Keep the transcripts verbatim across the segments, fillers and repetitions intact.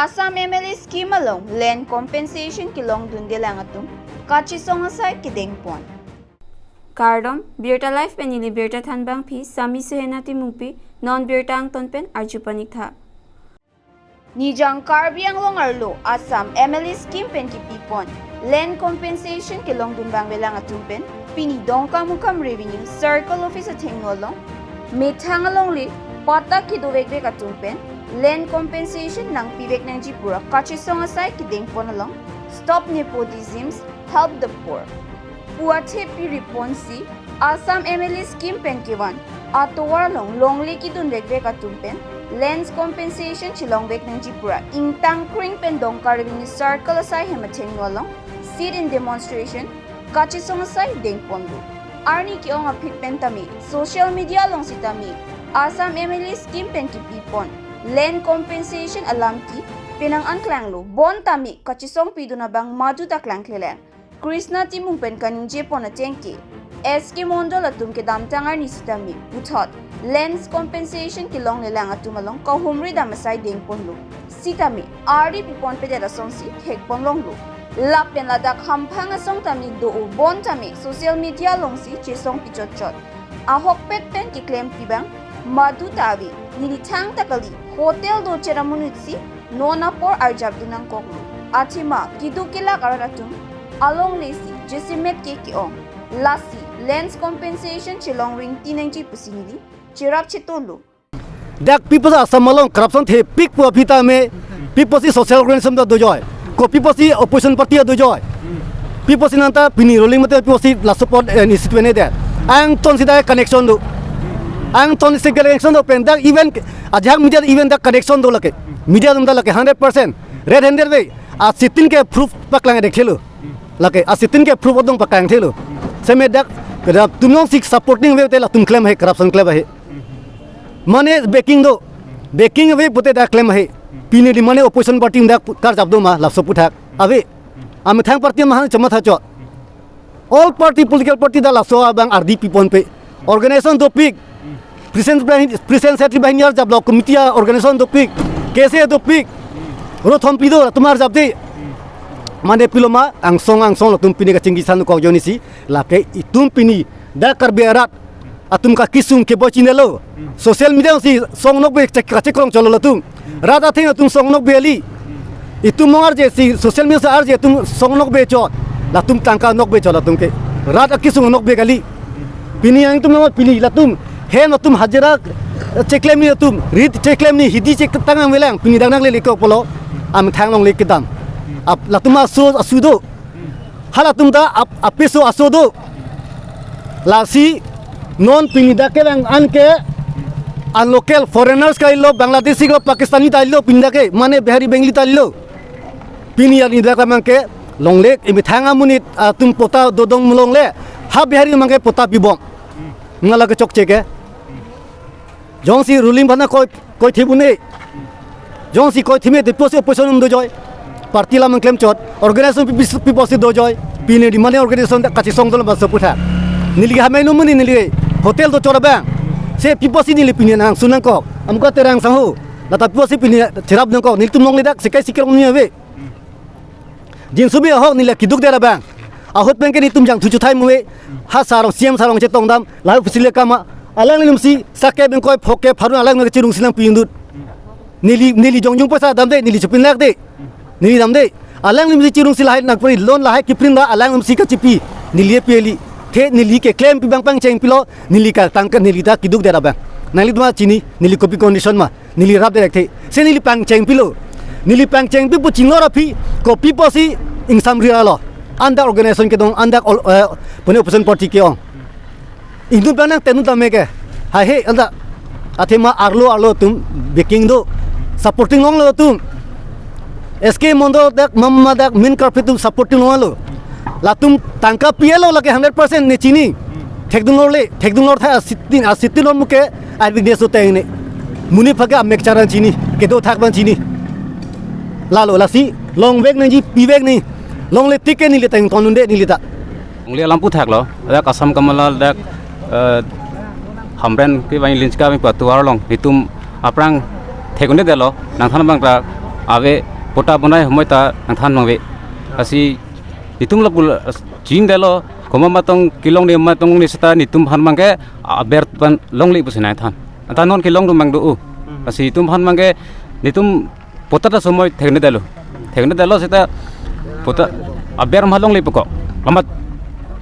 Assam M L A scheme along land compensation kelongdundelang atum kachesong asai kedengpon. Kardom, Birta Live pen neli Birta Thanbangpi, Sami Suhena Timungpi, non birta angton pen arju paniktha. Nijang Karbi Anglong arlo Assam M L A scheme pen kepipon land compensation kelongdun abang avelang atum pen pini Dongkamukam Revenue Circle Office athengno along methang alongle patta kedovekvek atum pen land compensation nangpivek nangji pura kachesong asai kedengpon along Stop Nepotism, Help the Poor pu athe piriponsi Assam M L A scheme pen kevan atovar along longle kedunvekvek atum pen lands compensation chelongvek nangji pura ingtangkreng pen Dongka Revenue Circle asai hem athengno along sit-in demonstration kachesong asai dengponlo. Arni ke-ong aphi pen tame social media along sitame Assam M L A scheme pen kepipon land compensation alam ke penang an klanglo, bon tame kachesong pidun abang madu ta klangklelang. Krishna Timung pen kaningjepon ateng ke S K Mondol atum kedamtang arni sitame puthot lands compensation kelonglelang atum along kahumri dam asai dengponlo. Sitame ari pipon pedet asonsi thekpon longlo. Lapen ladak hamphang asong tame do-o, bon tame social media alongsi chesong pichotchot. Ahokpet pen keklem pibang madu ta ave, neli thangta kali, hotel do cheramunutsi non apor arjapdun nangkoklo. Athema keduk kelak arat atum alonglesi jasemet ke ke-ong. Lasi lands compensation chelong ringti nangji pusi neli cherap chetonlo. Dak pi pusi Assam along corruption thepik pu aphi tame, pi pusi social organization ta dojoi, ko pi pusi opposition party ta dojoi, pi pusi nangta pini ruling mate pi pusi laso apot, eh, institute ne de. Angton si dak connection do. Angton si connection do pen dak even ajak media even dak connection do lake. Media atum ta lake hundred percent red handed ave. A sit-in ke proof paklang dek thelo. Lake a sit-in ke proof adong paklang thelo. Seme dak, dak atum alongsi supporting ave te latum klem ahe, corruption klem ahe. Mane backing do. Backing ave pute dak klem ahe. Pini di mane opposition party dak karjap do ma laso aputhak. Ave. Amethang party mahan chama tha chot. All party, political party dak laso abang ardi piponpe. Organization dopik. President, president secretary banghini arjaplo, committee a organization dopik. K S A dopik. Rothom pido, latum arjapde. Mane pilo ma, angsong angsong latum pini kachingki san kok joni si. Lake itum pini dak Karbi arat atum kakesung keboi chinelo. Social media si song nokbe chek, kachekrong cholo latum. Rat atheng atum song nokbe kali. Itum mong arje si social media si arje atum song nokbe chot. Latum tangka nokbe chot latum ke. Rat akesung nokbe kali. Pini yang itum nang pini latum. Hem atum hajira cheklemni atum. Rit cheklemni hidi chek tang avelang. Pini dak nanglele kok pulo. Amethang longle kedam. Ap, latum aso asu do. Halatum ta ap, apiso aso do. Lasi non pini dak kelang an ke unlocal foreigners kalilo, Bangladeshi lo, Pakistani ta kalilo, pini dak ke mane Bihari Bengali ta kalilo. Pini arni dak abang ke longle emethang amonit atum patta dodong longle. Ha Bihari abang ke patta pibom. Nangla kechokche ke. Jongsi ruling aphan koi, koithip un-e. Jongsi koithip me te pi pusi opposition atum dojoi. Party alam klem chot. Organization pi pusi, pi pusi dojoi. Pini di mane organization dak kachesong dolo laso aputhak. Neli hamai no muni neli hotel do chot abang. Se pi pusi neli pini nangsun nangkok. Amuka Terang sangho. Lata pi pusi pini cherap nangkok. Nelitum longle dak sekai si kelong ni ave. Jinsubi ahok neli keduk dera abang. Ahut pen ke nelitum jangthu chuthai mu ave. Ha sar arong, C M sar arong chetong dam. Lahai office le kama. Alanglitum si sake bengkoi phoke pharun alanglitum kachirung si nangpi-un-edun. Neli, neli jongjung poisa damde, neli chepin lakde. Neli damde. Alanglitum si chirung si lahai nangpri loan lahai keprin la alanglitum si kachipi. Neli pi kali. The neli keklem pi abang pangcheng pilo. Neli ka tangka neli ta keduk dera abang. Nanglitum chini, neli kopi condition ma. Neli rap direct the. Se neli pangcheng pilo. Neli pangcheng pi pu chinglor aphi, ko pi pusi ingsam rira lo. An dak organization kedong, an dak all, eh, pune opposition party ke-ong. Ingdun panang tenu tame ke. Hai he, an dak. Athema arlo arlo atum backing do. Supporting longlo atum. S K Mondol dak mama dak main culprit atum supporting longlo. Latum tangka pilo lake hundred percent ne chini. Thekdun lorle, thekdun lor tha a sit-in, a sit-in lor muke, ai business do teng ne. Monit aphan ke amek charan chini, kedo thak abang chini. Lalo lasi, longvek nangji, pivek nangji. Longle tik ke neli teng ton unde neli ta. Longle alam aputhak lo, dak Assam Kamala dak, eh, Hamren ke bang Linska bang patu arlong, itum aphrang thek un-edetlo, nangthan abang ta Ave, pota bonai homoi ta nangthan mangve. Lasi netum lapu ching dalo, komat matong kelong ne matong ne seta netum aphan abangke aber pen longle pusi nangthan. Anta non kelong do mang do u. Lasi netum aphan abangke netum pota ta somoi thekthe dalo. Thekthe dalo seta pota aber ma longle pekok. Amat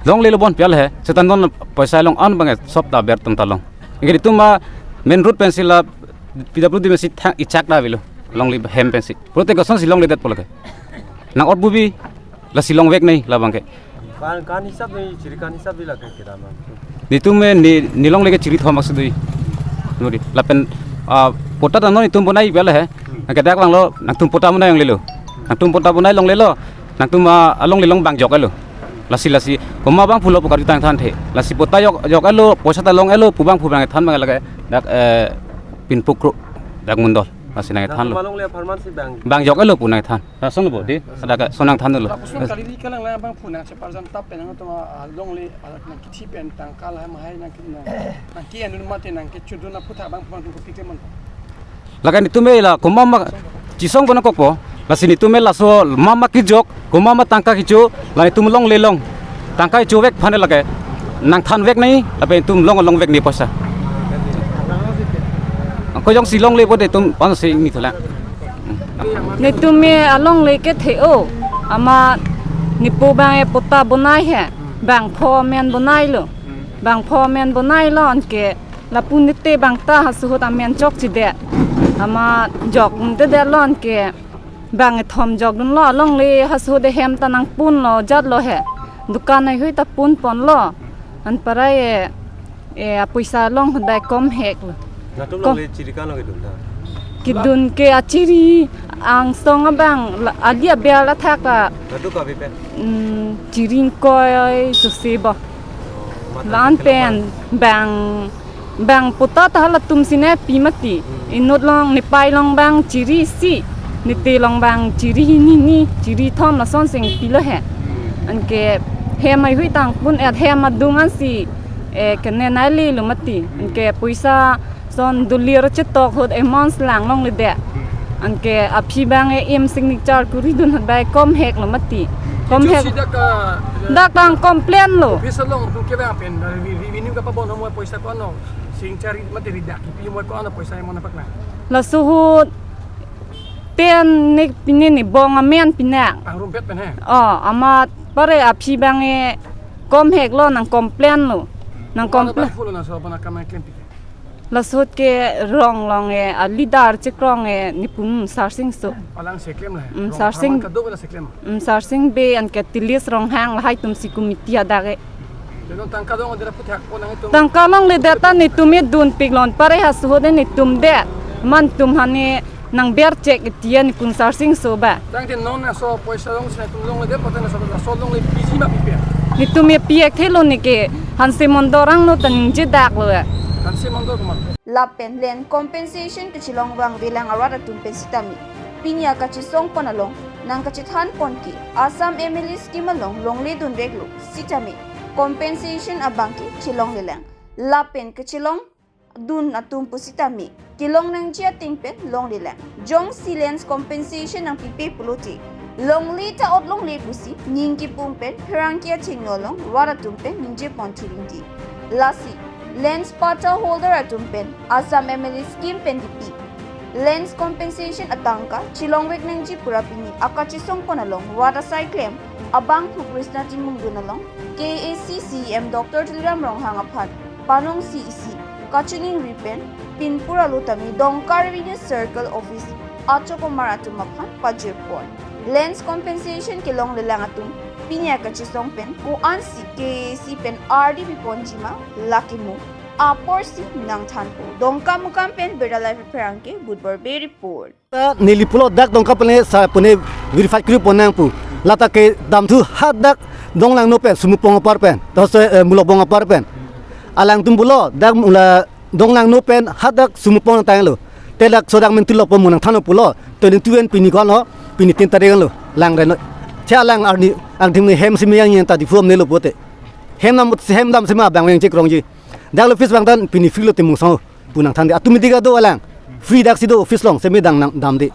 longlelo bon pial he. Seta non poisa long an abangke sop ta aber atum ta long. Anke netum ma main road pensi la P W D pensi thang ichak ta avelo. Longle hem pensi. Pulote kosonsi longledetpo lake. Nang-ot bubi lasi longvek nai labangke. Kan, kan hisap ni, chiri kan hisap ni lake kedam. Netum me ne, ne longle ke chiri thom aksi dui. Nuri. Lapen, ah, pota ta non netum bonai pial he. Nang kedak langlo, nangtum pota bonai longlelo. Nangtum pota bonai longlelo. Nangtum, ah, alongle long bang jok elo. Lasi lasi. Komat abang pulo pu karju tangthan the. Lasi pota jok, jok elo, poisa ta long elo, pu abang pu abang than abang lake. Dak, eh, Pinpukro. Dak Mondol. Lasi nangthanlo. Nangtum alongle apharman si bang. Bang jok elo pu nangthan. Lason lo bo, di. Ada ka, lason nangthanlo. Lapuson kali di kalang lang abang pu nangcheparjan tap pen nangtum, ah, longle, ah, nangkithi pen tangka lahai mahai nang, nang, nangke-en dun mate nangkechudun aphuthak abang pu nangtum kopi klemon. Lake netum me la komat ma chisong pon nangkokpo. Lasi netum me laso mama kejok, komat ma tangka kecho, la netum longle long. Tangka kechovek aphan lake nangthanvek nai, lapen netum long longvek nai poisa. Ako jongsi longle pote netum pan se ni thola. Netum me alongle kethe o, amat nepo abang e pota bonai he, bangpho amen bonailo. Bangpho amen bonailo anke lapu nete abang ta hasuhut amen chokchedet. Amat jokdundedetlo anke bang kethom jokdunlo, alongle hasuhut hem ta nangpunlo jatlo he. Dukan haihui ta punponlo. Anparai e, e, apoisa long ahut bai komheklo. Nangtum Kom- longle chiri kan long kedun ta. Kedun ke achiri angsong abang la, ali aber athak la. Nangtum kabi pen? Mm, chiri ingkoi sose bo. Mata lan pen bang, bang pota ta halatum si nepi mati. Hmm. Inut long, nepai long abang chiri isi, nete long abang chiri hini ni, chiri thom lason si pilo he. Hmm. Anke hem haihui ta pun-et, hem adung ansi, eh, kene nailelo mati. Hmm. Anke poisa son dolir chetok ahut amount lang longledet. Hmm. Anke aphi abang e im signature kuri dun ahut bai komheklo mati. Hmm. Komhek. Kecho si dak, ah, dak abang complain lo. Office along tum kevang pen, ah, re-, re-, revenue kapabon ahormu poisa ko-an lo. Signature mate redak kipi ahormu ko-an lo poisa emon apak na. Laso ahut pen ne pine ne bong amen pinak. Pangrumpet pen he. Oh, amat pare aphi abang e komheklo, nang complain lo. Nang complain. Ko-an lo bang pulo na so abang akam klem pi. Laso ahut ke rong long e, a leader chekrong e, nepo Sarsing So. Alang si klem le. Mm, rong Sarsing. Harman kadokave si klem. Mm, Sarsing Bey anke Tilis Ronghang lahai atum si committee adak e. Teno tangka dong ada putih hak ponang itum. Tangka longledet ta netum e dunpik lon pare hasuhut netum det. Amat netum aphan ne nang ber chek itian nepo Sarsing So ba. Tangte non laso poisa long si netum longledet pote laso, laso longle piji ma pipe. Netum e pi-ek thelo neke Hanse Mondol arong lo ta ningje daklo ya. Hanse Mondol komat. Lapen land compensation kachelong vangvelang arat atum pen sitame pini akachesong pon along nangkachethan pon ke Assam M L A scheme along longledunveklo sitame compensation abangke chelonglelang. Lapen kachelong dun atum pusitame kelong nangji ateng pen longlelang. Jongsi lands compensation nangpipe pulote longle ta ot longle pusi ning kipung pen pherangke achingno along rat atum pen ningje pon thuringti. Lasi lands patta holder atum pen Assam M L A scheme pen dipi lands compensation atangka chelongvek nangji pura pini akachesong pon along rat asai klem abangphu Krishna Timung dun along K A A C C E M Doctor Tuliram Ronghang aphan panongsi isi kachiningri pen pinpura lo tame Dongka Revenue Circle Office achokomar atum aphan pajir pon. Lands compensation kelonglelang atum pini akachesong pen ko-ansi K A A C pen ardi piponji ma lake mo apor si nangthanpo. Dongkamukam pen Birla Live pherangke Budbor Bey report. Ta neli pulo dak Dongka pune sa pune verify kuri pon nang pu. Lata kedam thu hadak Donglangno pen Sumupong apar pen. Tos, eh, Mulopong apar pen. Alangtum pulo dak mula Donglangno pen hadak Sumupong tanglo. Te dak sodak mentu lo pon mo nangthanlo pulo. Twenty-two pen pini ko-an lo, pini tin tarik lo. Lang reno. Che alang arni angthim ni hem simi yang yang ta di form nelo pote. Hem nam hem dam sima bang yang chekrongji. Dak lo office bang tan pini free lo Timung song. Pu nangthan de atum midi ka do alang. Free dak si do office along semi dang nang dam de.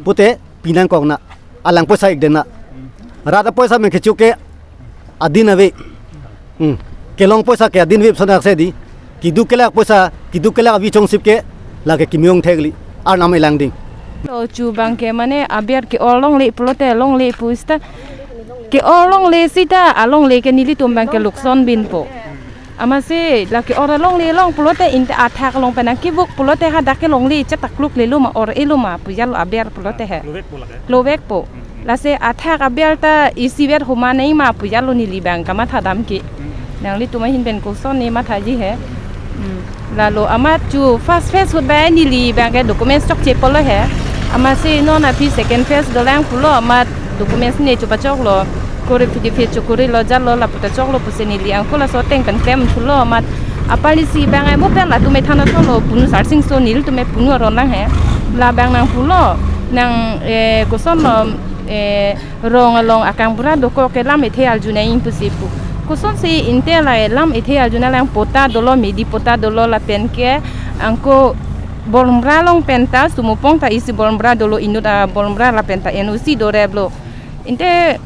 Pote pinangkok na, alang poisa ik den na. Rat apoisa me kecho ke adin ave. Hmm. Kelong poisa ke adin ave puson dak si di. Keduk kelak poisa, keduk kelak avi chongsip ke lake kimi-ong thekli. Arnam elang ding. Lo chu abang ke mane aber ke-or longle pulote longle pu seta ke-or longle seta alongle ke nelitum abang ke lukson binpo. Amatsi lake or alongle long pulote inte athak along pen nangkevok pulote hadak ke longle chetakluk lelo ma or-elo ma pu jalo aber pulote he. Lovek po lake. Lovekpo. Hmm, hmm. Lasi athak aber ta isivet homa nai ma pu jalo neli abang kamatha dam ke. Hmm. Nanglitum ahin pen koson ne mathaji he. Hmm. Lalo amat chu first phase ahut abang neli abang ke documents chokche pulo he. Amatsi non aphi second phase dolang pulo amat documents ne chopachoklo. Kori phi di phi chokori lo jalo lapu ta choklo pusi neli angko laso ateng pen klem thulo amat apali si abang ai mo pen latum ethan atholo punu sarsing so nelitum e punu aron lang he. La abang nangpulo nang, eh, kosonlo, eh, rong along akangbura dokok ke lam ethe arju nangji pusi pu. Kosonsi inte la lam ethe arju nanglang, pota dolo, midi pota dolo lapen ke angko Bormbra along pen ta sumupong ta isi Bormbra dolo inut a Bormbra lapen ta N O C doreplo. Inte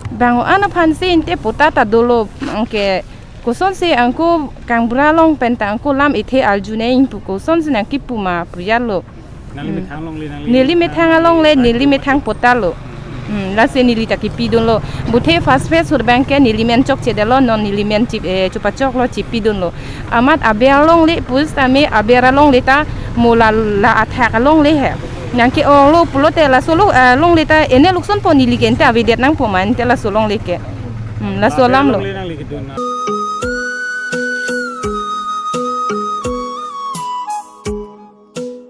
bang-o-an aphansi inte pota ta dolo, anke kosonsi angko kangbura along pen ta angko lam ethe arju nangji pu kosonsi nangkepu ma pu jalo. Nangli methang alongle, nangli neli methang alongle, neli methang pota lo. Hmm, lasi neli ta kepidunlo. Buthe first phase ahut abang ke neli men chokchedetlo, non neli men chip, eh, chopachoklo chepidunlo. Amat aber alongle pu seta me aber alongle ta mo la, la athak alongle he. Nangke-orlo pulote laso lo, eh, longle ta ene luksonpo neli ke inte avedet nangpo ma inte laso longle ke. Hmm, laso alam lo. Alongle nangli kedun na.